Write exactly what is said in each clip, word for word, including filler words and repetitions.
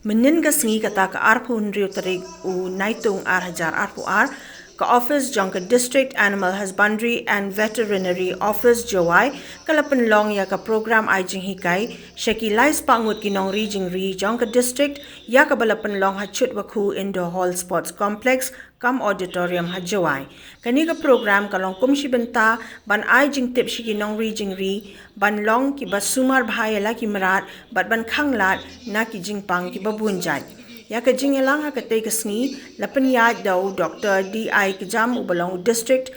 Mynnin ka sngi kata ka arphew hynriew tarik u Naitung ar hajar arphew ar, ka office jong ka District Animal Husbandry and Veterinary Office Jowai ka la pynlong ïa ka program ai jinghikai sha ki lai spah ngut ki nongri jingri jong ka district, ïa kaba la pynlong ha Chutwakhu Indoor Hall Sports Complex, cum auditorium ha Jowai. Kane ka program ka long kum shi bynta ban ai jingtip sha ki nongri jingri ban long kiba sumar bha ïa la ki mrad bad ban khanglad na ki jingpang kiba bun jait. Ïa ka jingïalang ha katei ka sngi la pynïaid da u Doctor D I Kjam uba long u District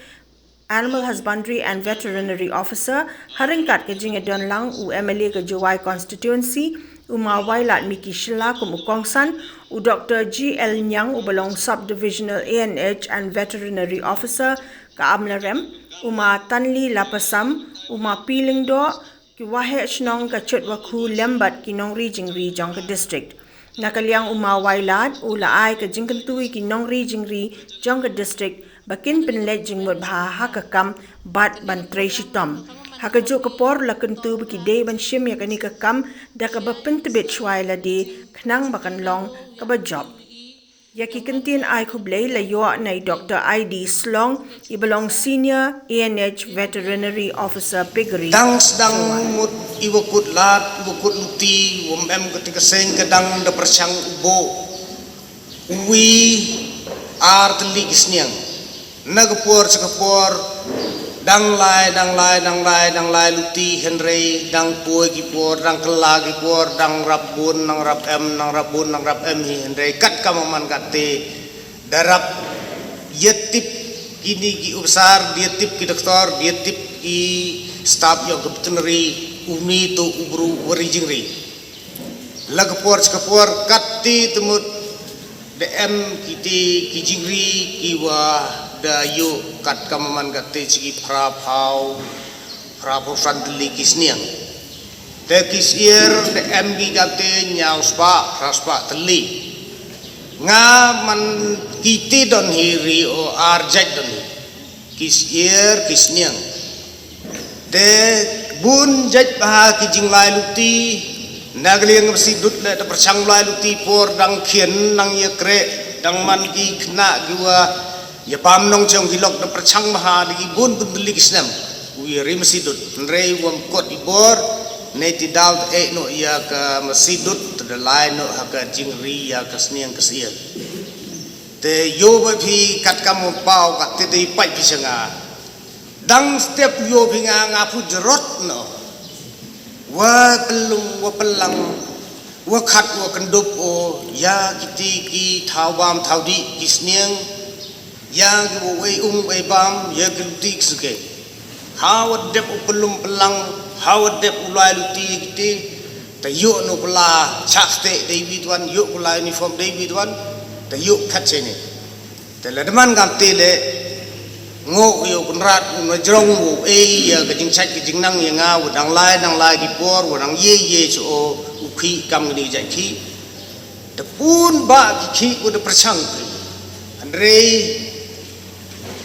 Animal Husbandry and Veterinary Officer, ha ryngkat ka jingïadonlang u M L A ka Jowai Constituency, u Ma Wailadmiki Shylla kum u kongsan, u Doctor G L Niang uba long Sub-Divisional A N H and Veterinary Officer ka Amlarem, u Ma Tanli Lapasam, u Ma P Lyngdoh, ki waheh shnong ka Chutwakhu lem bad ki nongri jingri jong ka district. Na ka liang u Ma Wailad u la ai ka jingkyntu ïa ki nongri jingri jong ka district ba kin pynleit jingmut bha ha ka kam bad ban trei shitom. Ha kajuh ka por la kyntu ba ki dei ban shim ïa kane ka kam da kaba pyntbit shuwa ïa lade khnang ba kan long kaba jop. Ïa ki kyntien ai khublei la ïoh na i Doctor I D Slong, iba long Senior A N H Veterinary Officer Piggery. Dang sdang mut iwa kut lad, iwa kut luti, wam em kata ka seng ka dang da pyrshang u boh uwi ar tylli ki sniang. Na ka por sha ka por, dang lai, dang lai, dang lai, dang lai luti, hynrei dang poi ki por, dang kylla ki por, dang rap bun, dang rap em, dang rap bun, dang rap em hi, hynrei kat ka maman kate, da rap ïa tip kini ki upsar, ïa tip ki doktor, ïa tip ki staff ïa ka veterinary, uni to u bru wa ri jingri. La ka por sha ka por, kati te mut da em kiti ki jingri kiwa da ïoh kat ka maman kati sha ki phra phaw, phra phaw san tylli ki sniang. Te ki syiar da em ki kati ñiaw spah, phra spah tylli. Nga man kiti don hi ri o ar jait don hi. Ki syiar, ki sniang. Te bun jait bha ki jinglai luti, na ka liang ka masi dud le da pyrshang lai luti por dang khian nang ïa kreh, dang man ki khynnah kiwa ïa bam nongchong ki lok da pyrshang bha da ki bun bun tylli ki snem. U ïa ri masi dud, hynrei wam kot i bor, ne ti daw te eh noh ïa ka masi dud, te da lai noh ha ka jingri ïa ka sniang ka syiar. Te ïoh ba phi kat kam paw kat te dei pait phi sha nga. Dang step ïoh phi nga nga phu jrot noh. Wa pynlung, wa pynlang, wa khat, wa kyndup o, ïa kiti ki thaw bam thaw dih ki sniang, ïa ki wa wei um wei bam, ïa ki luti ki sngewsih. Ha wa dep u pynlum pynlang, ha wa dep u lai luti kiti, te ïoh no pla chak te dei bit wan, ïoh pla uniform dei bit wan, te ïoh khat sene. Te la demand kam te le ngo ïoh kunrat u na jrong u ei ïa ka jingchak ka jingnang ïa nga u dang lai dang lai ki por u dang ye ye cho u khi kam ni jai khi. Te pun ba ki khi u da pyrshang. Hynrei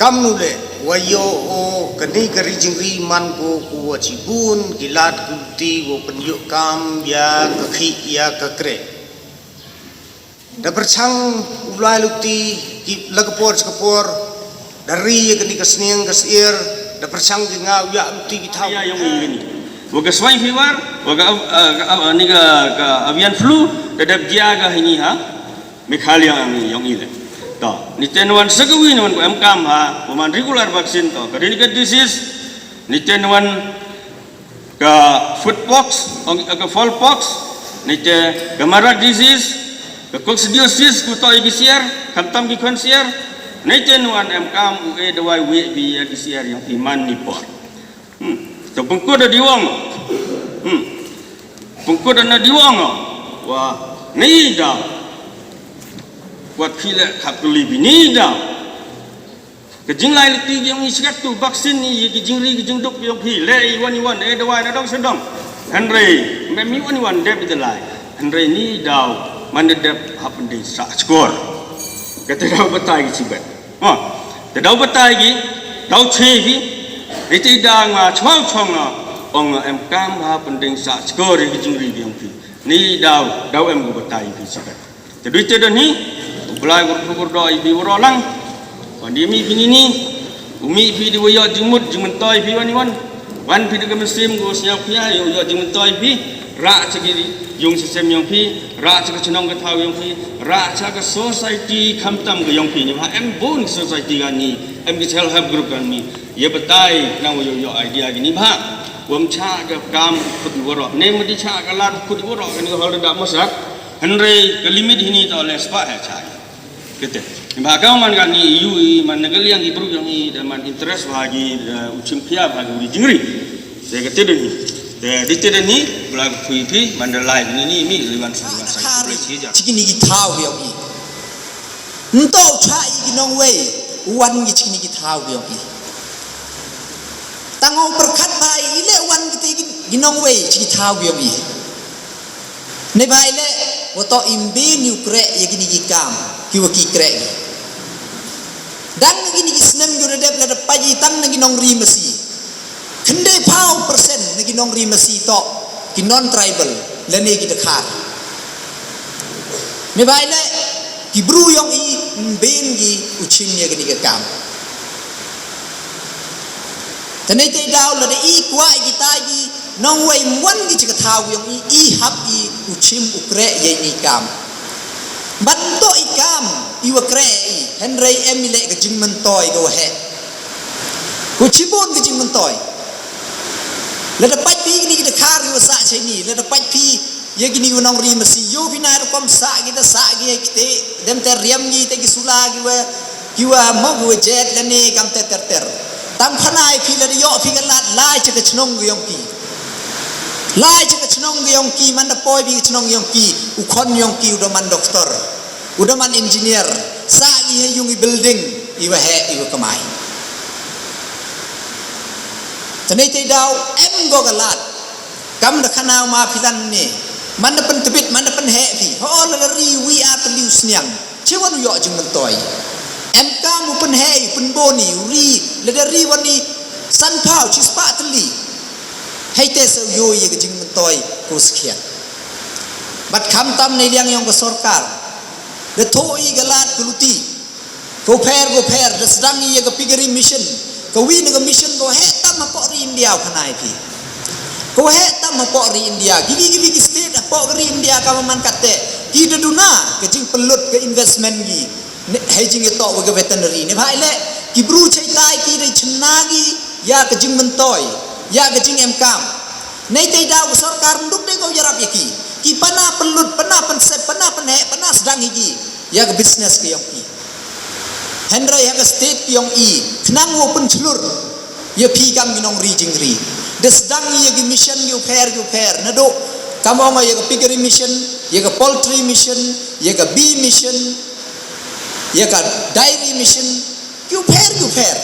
kam nu le wa ïoh o kani ka ri jingri man ko ku wa chi bun ki lad ku ti wa pynïoh kam ïa ka khi ïa ka kre. Da pyrshang u lai luti ki la ka por ka por da ri ïa kani ka sniang ka syiar da pyrshang ki nga u ïa luti ki thaw. Ïa ïong i ni. Wa ka swine fever, wa ka, uh, ka, uh, ni ka, ka avian flu, da dep jia ka hini ha. Meghalaya ang ïong i le. To, ni ten wan sa ka wi ni wan ko em kam ha, wa man regular vaccine to. Ka ri ni ka disease, ni ten wan ka foot pox, ong, ka fowl pox, ni te ka Marburg disease, ka coccidiosis, ku to i ki syiar, khamtam ki khun syiar, ni te nuan em kam u e dawai wi bi ïa ki syiar ïong i man ni por. Hmm. To pengkut da diwang. Hmm. Pengkut da na diwang. Wa ni da. Wat khile khap kuli bi ni da. Ka jinglai lati ki ong i sikat tu vaksin ni ïa ki jingri ki jingduk ki ong phi le i wan i wan e dawai na dong sdong. Hynrei mem i wan i wan dep i dalai. Hynrei ni daw man da dep hap ndei sa skor. Ka te daw batai ki sibet. Ha. Te daw batai ki daw che ki. Ite da nga chwa chwa nga ong em kam hap ndei sa skor ïa ki jingri ki ong phi. Ni daw, daw em gu batai phi sikat. Te dui te don hi, u Blai gur gur do i bi waro lang. Wan di mi phi ni ni, u mi phi di wayo jingmut jingmentoi phi wan i wan. Wan phi di ka mynsiem gu sñiaw phi ya, yo yo jingmentoi phi. Ra cha ki yung system yong phi, ra cha ka chnong ka thaw yong phi, ra cha ka society khamtam ka yong phi ni ba em bun ka society ka ni, em ki self help group ka ni. Ye batai nang yo yo idea ki ni ba. Wam cha ka kam khut i waro. Ne ma di cha ka lar khut i waro ka ni ka hol da mosat. Hynrei ka limit hini to le spa ha cha. Kete. Ba ka man ka ni yu i man na ka liang i bru yong i da man interest ba gi da u chim khia ba gi jingri. Te kete deni. Te di te deni bla phi phi man da lai ni ni mi liwan sa liwan sa. Chi kini ki thaw yong i. Nto cha i ki nongwei wan ki chi kini ki thaw yong i. Tang ong pyrkhat ba i le wan ki te ki nongwei chi ki thaw yong i. Ne ba i le, wa to im bin yu kreh ya kini ki kam, ki wa ki kreh ki. Dang na kini ki snem yu redep la da paji tang na ki nongri masi. Khyndai phaw percent na ki nongri masi to, ki non tribal, lane ki dkhar. Ne ba i le, ki bru yong i, im bin ki u chim ya kini ki kam. Te nei te daw la da i kwah i kita i nongwei mwan ki chi ka thaw yong i, i hap i u chim u kreh ya i ni kam. Ban to i kam i wa kreh i, hynrei em i le ka jingmentoi ka wa heh. Ko chibun ka jingmentoi. La da pait phi ni ki dkhar i wa sa chai ni, la da pait phi ya kini u nongri masi yo phi na rukom sa ki ta sa ki ya kite dem te riam ki te ki sula ki wa ki wa mo ki wa jet la ne kam te ter ter. Tam khana i phi la da yo phi ka lad lai cha ka chnong ki yong ki. Lai cha ka chnong ki yong ki man da poi phi ka chnong yong ki u khon yong ki u da man doktor. U da man engineer. Sa ki ya yung i building i wa he i wa kamai. Te nei te daw em go ka lad. Kam da khana ma phi lan ne. Man da pen tebit, man da pen he phi. Ho la la ri wi a te liu sniang. Chi wan u yo jingmentoi. Em kam u pen he, u pen boni, u ri, la da ri wan i san phaw, chi spa te li. Hei te se u yo ye ka jingmentoi, ko skhiat. Bat kham tam nei liang yong ka sorkar. Da tho i ka lad ka luti. Ko pher, ko pher, da sedang i ya ka piggery mission. Ka wi na ka mission ko he tam ha pok ri India u khana i phi. Ko he tam ha pok ri India. Ki ki ki ki state ha pok ri India ka man kate. Ki da duna ka jingpelut ka investment ki. Ne, he jing ya tok wa ka veterinary. Ne bhai le, ki bru chai tai ki da chna ki ya ka jingmentoi. Ya ka jing em kam. Nei te daw ka sorkar nduk de ko yarap ya ki. Ki pana pelut, pana pensep, pana penhe, pana sedang i ki. Ya ka business ka yong ki. Hynrei ha ka state yong i, khnang wow pynchlur. Ya phi kam ki nongri jingri. Da sdang ya ki mission ki u pher ki u pher. Naduh kam ong ya ka piggery mission, ya ka poultry mission, ya ka bee mission, ya ka dairy mission, ki u pher ki u pher.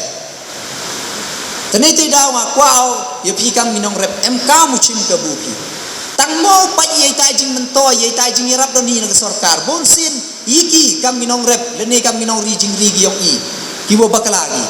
Te nei te daw nga kwah o, ya phi kam ki nongrep, em kam u chim ka bu phi. Tang mo pat ya i tai jingmyntoi, ya i tai jingyarap don hi na ka sorkar. Bun sien, i ki kam ki nongrep, lane kam ki nongri jingri ki yong i. Ki wa bakla ki.